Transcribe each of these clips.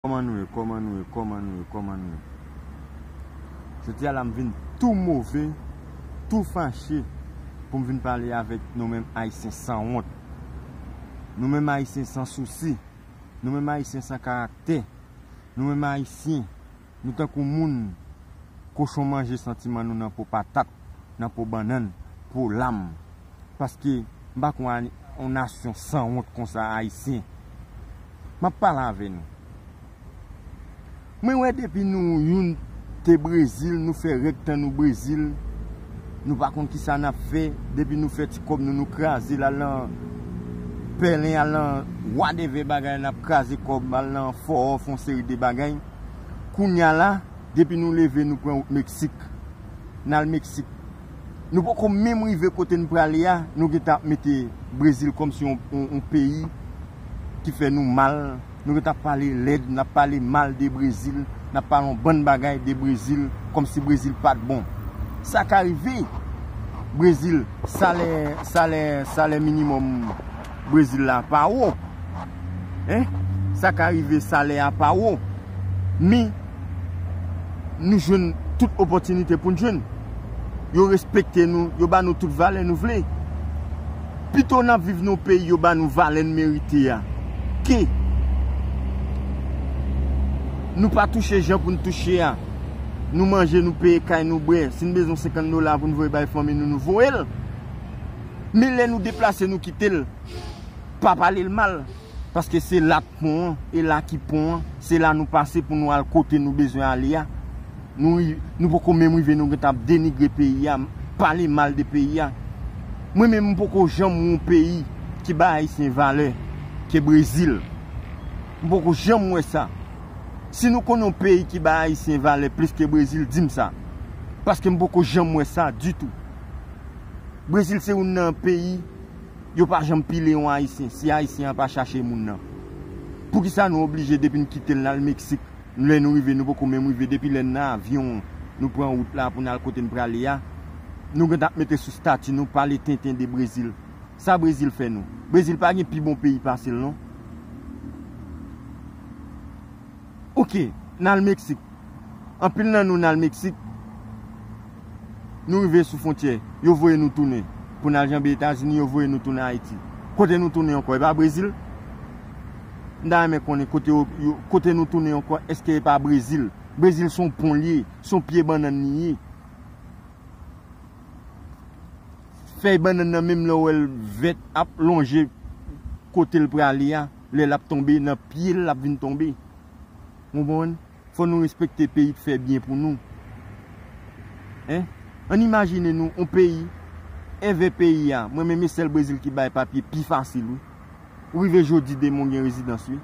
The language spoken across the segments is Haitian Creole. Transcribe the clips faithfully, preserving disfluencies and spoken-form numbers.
Kòman nou ye? Kòman nou ye? Kòman nou ye? Kòman nou ye? Jodi a la, m vin tou move, tou fache pou m vin pale avèk nou menm Ayisyen sanwont. Nou menm Ayisyen san sousi. Nou menm Ayisyen san karaktè. Nou menm Ayisyen, nou tankou moun, kochon manje santiman nou nan po patat, nan po bannann, po lam. Paske m pa konn yon nasyon sanwont konsa, Ayisyen. M ap pale avè nou. Mwen wè depi nou youn te Brezil, nou fè rèk tan nou Brezil, nou pa konn kisa n ap fè. Depi nou fè ti kòb nou, nou kraze l, al nan pèlen, al nan whatever bagay, n ap kraze kòb, al nan fò, fè yon seri de bagay. Kounye a la, depi nou leve, nou pran wout Meksik. N al Meksik. Nou poko menm rive kote n prale a, nou gentan ap mete Brezil kòmsi yon, yon, yon peyi ki fè nou mal. Nou gentan ap pale lèd, n ap pale mal de Brezil, n ap pale yon bann bagay de Brezil, kòmsi Brezil pa t bon. Sa ka rive, Brezil, salè, salè, salè minimòm Brezil la pa wo. Hein? Sa ka rive, salè a pa wo. Men, nou jwenn tout opòtinite pou n jwenn. Yo respekte nou, yo ba nou tout valè nou vle. Pito n ap viv nan yon peyi yo ba nou valè n merite a, ke nou pa touche jan pou n touche a. Nou manje, nou peye kay, nou bwè. Si n bezwen senkant dola pou n voye bay fanmi nou, nou voye l. Men lè nou deplase, nou kite l, pa pale l mal. Paske se la k pon an, e la ki pon an, se la nou pase pou nou al kote nou bezwen ale a. Nou, nou poko menm rive, nou gentan ap denigre peyi a, pale mal de peyi a. Mwen menm, m poko janm wè yon peyi ki bay Ayisyen valè ke Brezil. M poko janm wè sa. Si nou konn yon peyi ki bay Ayisyen valè plis ke Brezil, di m sa. Paske m poko janm wè sa ditou. Brezil se youn nan peyi yo pa janm pile yon Ayisyen, si Ayisyen an pa chache moun nan. Poukisa nou oblije depi n kite l n al Meksik, lè nou rive, nou poko menm rive, depi lè n nan avyon, nou pran wout la pou n al kote n prale a, nou gentan ap mete sou estati nou, pale tenten de Brezil. Sa Brezil fè nou? Brezil pa gen pi bon peyi pase l non. Oke, n al Meksik. Anpil nan nou n al Meksik, nou rive sou fwontyè, yo voye nou tounen. Pou n al janbe Etazini, yo voye nou tounen Ayiti. Kote nou tounen ankò? E pa Brezil? M ta renmen konnen kote yo, yo, kote nou tounen ankò, èske e pa Brezil? Brezil se yon pon li ye, se yon pye bannann li ye. Fèy bannann nan, menm lè w wè l vèt, ap lonje kote l prale a, lè l ap tonbe, nan pye l l ap vin tonbe. Ou konprann? Fò nou respekte peyi k fè byen pou nou. Hein? Ann imajine nou, yon peyi, envè peyi a, mwen menm e sèl Brezil ki bay papye pi fasil, wi. Ou rive jodi, demen w gen rezidans, wi.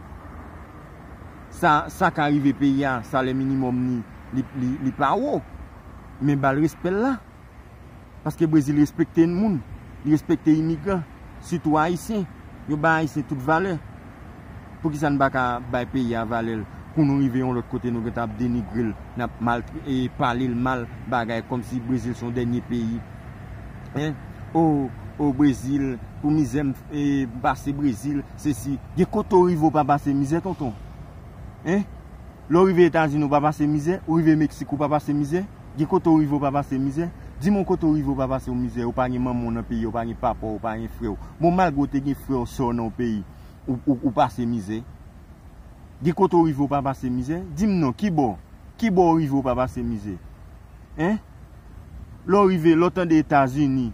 Sa, sa ka rive peyi a, salè minimòm li, li, li, li pa wo. Men ba l respè l la. Paske Brezil respekte moun, li respekte imigran, sitou Ayisyen. Yo bay Ayisyen tout valè. Poukisa n pa ka bay peyi a valè l? Kou nou rive yon lòt kote, nou gentan ap denigre l, n ap maltre-, e pale l mal, bagay kòmsi Brezil se yon dènye peyi. Hein? O, o Brezil, pou mizè m, e, m pase Brezil, sesi. Gen kote w rive w pa pase mizè, tonton? Hein? Lè w rive Etazini, w pa pase mizè? Ou rive Meksik, ou pa pase mizè? Gen kote w rive, w pa pase mizè? Di m yon kote w rive, w pa pase w mizè. Ou pa gen manman w nan peyi, ou pa gen papa w, ou pa gen frè w. Bon, malgre w te gen frè w, sè w nan yon peyi, ou, ou, ou pase mizè. Gen kote w rive, w pa pase mizè? Di m non, kibò? Kibò w rive, w pa pase mizè? Hein? Lè w rive, lè w tande Etazini,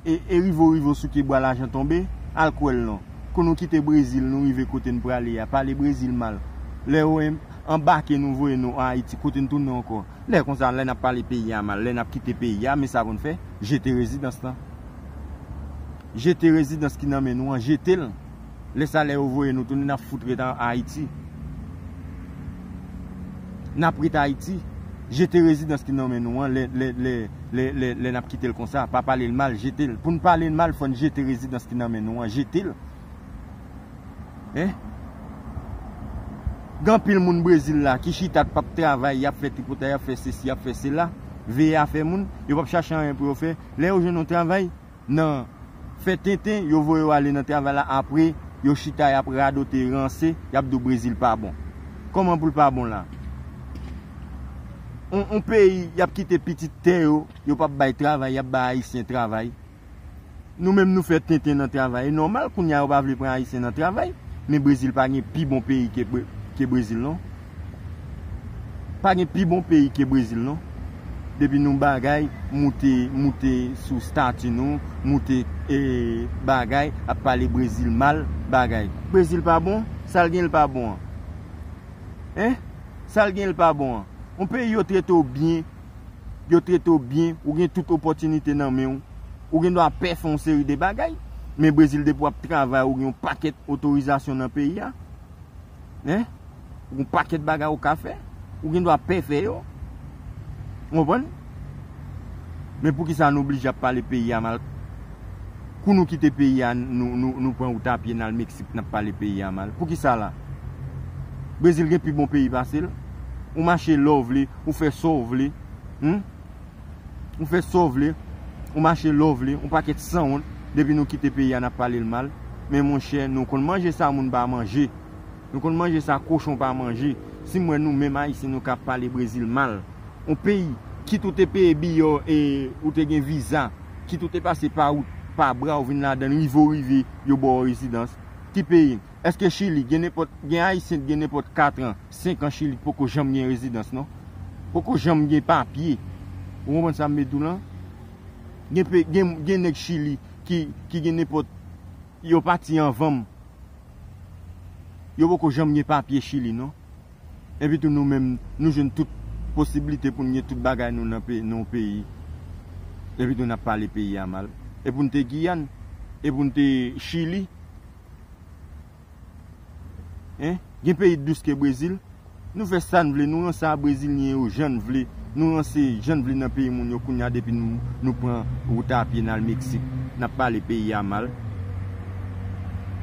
e, e rive w rive w sou kibwa lajan tonbe, al kwè l non. Kou nou kite Brezil, nou rive kote n prale a, pale Brezil mal. Lè yo anbake nou, voye nou an Ayiti, kote n tounen ankò? Lè konsa, lè n ap pale peyi a mal, lè n ap kite peyi a, men sa pou n fè, jete rezidans lan. Jete rezidans ki nan men nou an, jete l. Lè sa, lè yo voye nou tounen, n ap fout ret an Ayiti. N ap ret Ayiti. Jete rezidans ki nan men nou an, lè, lè, lè, lè, lè, lè n ap kite l konsa. Pa pale l mal, jete l. Pou n pale l mal, fò n jete rezidans ki nan men nou an, jete l. Hein? Gen anpil moun Brezil la ki chita, t p ap travay, y ap fè tripotay, y ap fè sesi, y ap fè sela, veye afè moun, yo p ap chache anyen pou yo fè. Lè yo jwenn yon travay, nan fè tenten, yo voye yo ale nan travay la, apre, yo chita, y ap radote, ranse, y ap di w Brezil pa bon. Kòman pou l pa bon la? On, on peyi, y ap kite pitit tè yo, yo p ap bay travay, y ap bay Ayisyen travay. Nou menm nou fè tenten nan travay. E nòmal, kounye a yo pa vle pran Ayisyen nan travay. Men Brezil pa gen pi bon peyi ke, Bre- ke Brezil, non. Pa gen pi bon peyi ke Brezil, non. Depi nou bagay, moute, moute sou stati nou, moute, e, bagay, ap pale Brezil mal, bagay. Brezil pa bon, sa l gen l pa bon an. Hein? Sa l gen l pa bon an. On peyi yo trete w byen, yo trete w byen, ou gen tout opòtinite nan men w. Ou gen dwa pè fè yon seri de bagay. Men Brezil depi w ap travay, ou gen yon pakèt otorizasyon nan peyi a. Hein? Ou gen yon pakèt bagay ou ka fè. Ou gen dwa pè fè yo. Ou konprann? Men poukisa nou blije ap pale peyi a mal? Kou nou kite peyi a, nou, nou, nou pran wout a pye n al Meksik, n ap pale peyi a mal. Poukisa la? Brezil gen pi bon peyi pase l. Ou mache lè w vle, ou fè sa w vle. Hmm? Ou fè sa w vle, ou mache lè w vle, yon pakèt sanwont, depi nou kite peyi a n ap pale l mal. Men monchè, nou konn manje sa moun pa manje. Nou konn manje sa kochon pa manje. Si m wè nou menm Ayisyen nou ka pale Brezil mal. On peyi, kit ou te peye biyè w e ou te gen viza, kit ou te pase pa wout, pa bra, ou vin ladan l, rive w rive, yo ba w rezidans. Ki peyi? Èske Chili gen nenpòt, gen Ayisyen ki gen nenpòt kat an, senk an Chili poko janm gen rezidans, non? Poko janm gen papye. Ou konprann sa m vle di w lan? Gen, pe- gen, gen nèg Chili ki, ki gen nenpòt, yo pati anvan m. Yo poko janm gen papye Chili, non? Epi tou nou menm, nou jwenn tout posiblite pou n gen tout bagay nou nan pe- nan yon peyi. Epi tou n ap pale peyi a mal. E pou n te Giyàn, e pou n te Chili, hein? Gen peyi dous ke Brezil. Nou fè sa n vle, nou ranse a Brezilyen yo jan n vle. Nou ranse jan n vle nan peyi moun yo kounye a depi nou, nou pran wout a pye n al Meksik. N ap pale peyi a mal.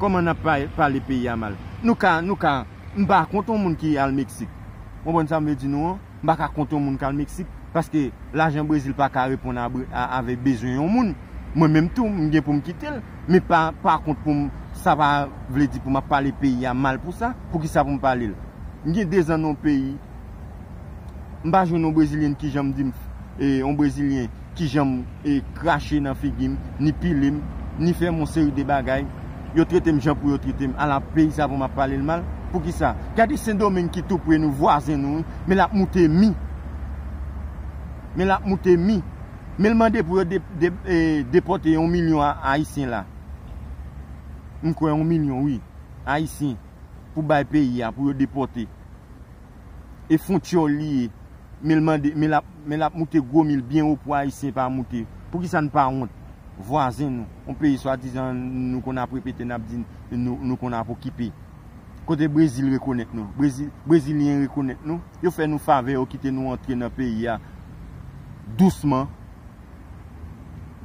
Kòman n ap pa- pale peyi a mal? Nou ka, nou ka, m pa kont yon moun ki al Meksik. Ou konprann sa m vle di nou an? M pa ka kont yon moun k al Meksik, paske lajan Brezil pa ka reponn a, a, avèk bezwen yon moun. Mwen menm tou, m gen pou m kite l, men pa, pa kont pou m, sa pa vle di pou m ap pale peyi a mal pou sa. Poukisa pou m pale l? M gen dezan nan yon peyi, m pa jwenn yon Brezilyen ki janm di m, e, yon Brezilyen ki janm, e, krache nan figi m, ni pile m, ni fè m yon seri de bagay. Yo trete m jan pou yo trete m. Ala peyi sa pou m ap pale l mal. Poukisa? Gade Sendomeng ki tou pre nou, vwazen nou, wi. Men l ap moute mi. Men l ap moute mi. Men l mande pou yo de- de- e, depòte yon milyon a- Ayisyen la. M kwè yon milyon, wi. Ayisyen. Pou bay peyi a, pou yo depòte. E fon tyòl li ye. Men l mande, men l ap, men l ap moute gwo mil byen wo pou Ayisyen pa moute. Poukisa n pa wont? Vwazen nou. Yon peyi swadizan nou konn ap repete, n ap di nou, nou konn ap okipe. Kote Brezil rekonèt nou? Brezil, Brezilyen rekonèt nou? Yo fè nou favè, yo kite nou antre nan peyi a dousman.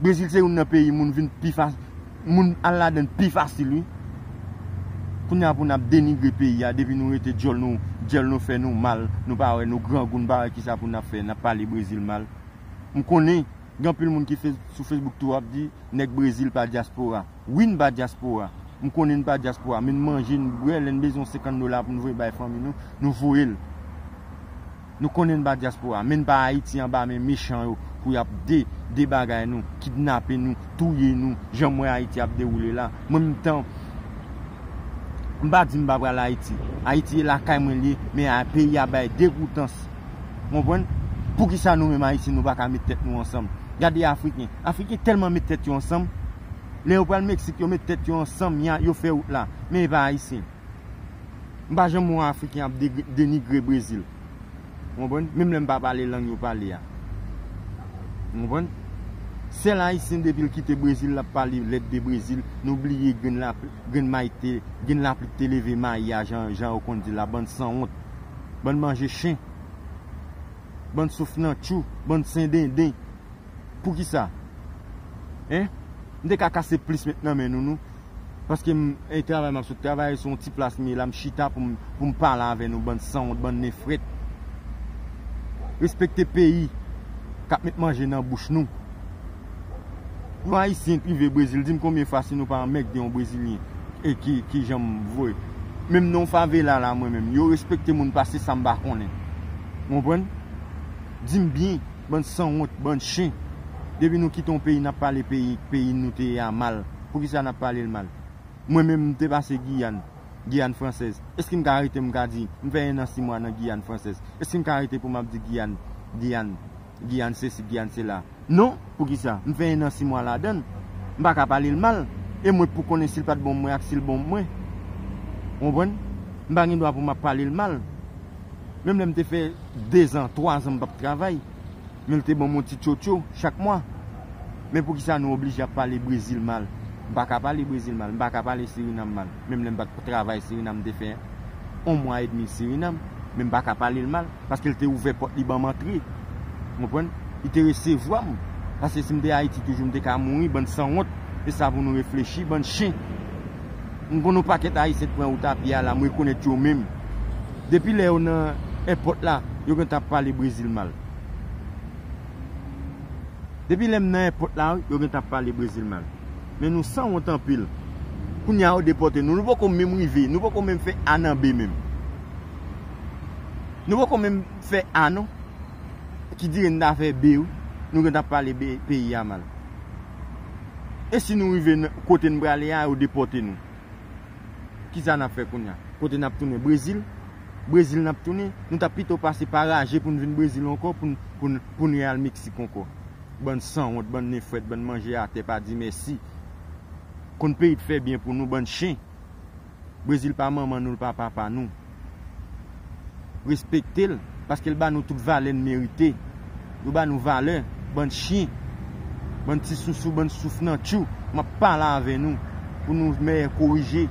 Brezil se youn nan peyi moun vin pi fasil, moun al ladan l pi fasil, wi. Kounye a pou n ap denigre peyi a, depi nou rete djòl nou, djòl nou fè nou mal, nou pa wè, nou grangou, nou pa wè kisa pou n ap fè, n ap pale Brezil mal. M konnen, gen anpil moun ki fe- sou Facebook tou ap di, nèg Brezil pa dyaspora. Wi, n pa dyaspora. M konnen n pa dyaspora, men n manje, n bwè, lè n bezwen senkant dola pou n voye bay fanmi nou, nou voye l. Nou konnen n pa dyaspora, men n pa Ayiti anba men mechan yo pou y ap de- debagay nou, kidnape nou, touye nou, jan m wè Ayiti ap dewoule la. Mwen menm tan, m pa di m pa pral Ayiti. Ayiti e lakay mwen l ye, men a- peyi a bay degoutans. Konprann? Poukisa nou menm Ayisyen nou pa ka met tèt nou ansanm? Gade Afriken. Afriken tèlman met tèt yo ansanm. Lè yo pral Meksik, yo met tèt yo ansanm, ya- yo fè wout la. Men e pa Ayisyen. M pa janm wè yon Afriken ap de- denigre Brezil. Ou konprann? Menm lè m pa pale lang yo pale a. Ou konprann? Sèl Ayisyen depi l kite Brezil, l ap pale lèd de Brezil. Nou bliye grenn lapli, grenn may te, grenn lapli k te leve mayi a, jan, jan yo konn di la, bann sanwont. Bann manje chen. Bann souf nan tchou, bann sendenden. Poukisa? Hein? M te ka kase plis met nan men nou, nou. Paske m, e, travay m ap sot travay, se yon ti plas m ye la, m chita pou m, pou m pale avè nou, bann sanwont, bann nen frèt. Respekte peyi k ap met manje nan bouch nou. Yon Ayisyen k rive Brezil, di m konbyen fwa si nou pa anmègde yon Brezilyen e ki, ki janm voye. Menm nan yon favela la, mwen menm, yo respekte moun pase sa m pa konnen. Ou konprann? Di m byen, bann sanwont, bann chen. Depi nou kite yon peyi, n ap pale peyi, peyi nou te ye a mal. Poukisa n ap pale l mal? Mwen menm, m te pase Giyàn, Giyàn fransèz. Èske m ka rete, m ka di, m fè en an sis mwa nan Giyàn fransèz. Èske m ka rete pou m ap di Giyàn, Giyàn, Giyàn sesi, Giyàn sela? Non, poukisa? M fè en an sis mwa ladan l. M pa ka pale l mal. E mwen pou konnen si l pa t bon pou mwen ak si l bon pou mwen. Ou konprann? M pa gen dwa pou m ap pale l mal. Menm lè m te fè dezan, twazan m p ap travay. Men l te ban m yon ti tchotcho chak mwa. Men poukisa nou oblije ap pale Brezil mal? M pa ka pale Brezil mal. M pa ka pale Sirinam mal. Menm lè m pa t travay Sirinam, m te fè yon mwa edmi Sirinam. Men m pa ka pale l mal. Paske l te ouvè pòt li ban m antre. Ou konprann? Li te resevwa m. Paske si m te Ayiti toujou, m te ka mouri, bann sanwont. E sa pou nou reflechi, bann chen. M konn yon pakèt Ayisyen t pran wout a pye a la, m rekonèt yo menm. Depi lè yo nan èpòt la, yo gentan ap pale Brezil mal. Depi lè m nan èpòt la, wi, yo gentan ap pale Brezil mal. Men nou sanwont anpil. Kounye a yo depòte nou. Nou poko menm rive. Nou poko menm fè A nan B menm. Nou poko menm fè A non. Ki dire n ta fè B wi. Nou gentan ap pale B, peyi a mal. E si nou rive nan, kote n prale a, yo depòte nou. Kisa n ap fè kounye a? Kote n ap tounen? Brezil? Brezil n ap tounen? Nou t ap pito pase pa raje pou n vin Brezil ankò, pou n, pou n, pou n re al Meksik ankò. Bann sanwont, bann nen frèt, bann manje atè, pa di mèsi. Konn peyi t fè byen pou nou, bann chen. Brezil pa manman nou, l pa papa nou. Respekte l, paske l ba nou tout valè n merite. Yo ba nou valè, bann chen, bann ti sousou, bann souf nan tchou. M ap pale avè nou pou nou mèyè korije.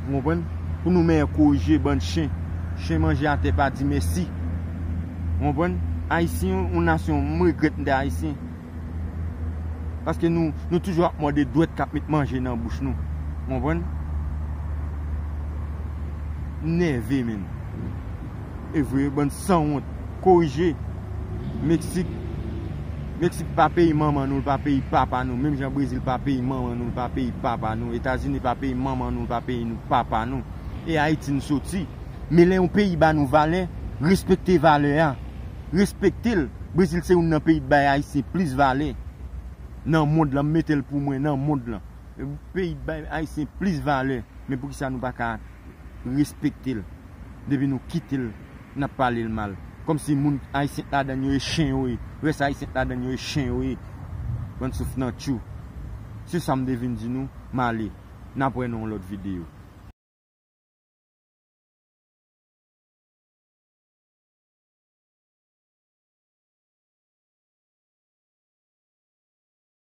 Ou konprann? Pou nou mèyè korije, bann chen. Chen manje atè, pa di mèsi. Ou konprann? Ayisyen, yon nasyon, m regrèt m te Ayisyen. Paske nou, nou toujou ap mòde dwèt k ap met manje nan bouch nou. Ou konprann? M nève, menm. E vre, bann sanwont. Korije. Meksik. Meksik pa peyi manman nou, l pa peyi papa nou. Menm jan Brezil pa peyi manman nou, l pa peyi papa nou. Etazini pa peyi manman nou, l pa peyi nou, papa nou. E Ayiti n soti. Men lè yon peyi ba nou valè, respekte valè a. Respekte l. Brezil se youn nan peyi k bay Ayisyen plis valè nan mond lan. M mete l pou mwen, nan mond lan. Peyi k bay Ayisyen plis valè. Men poukisa nou pa ka respekte l? Depi nou kite l, n ap pale l mal. Kòmsi moun Ayisyen k ladan l yo e chen yo ye. Rès Ayisyen k ladan l yo e chen yo ye. Bann souf nan tchou. Se sa m te vin di nou, m ale. N ap wè nan yon lòt videyo.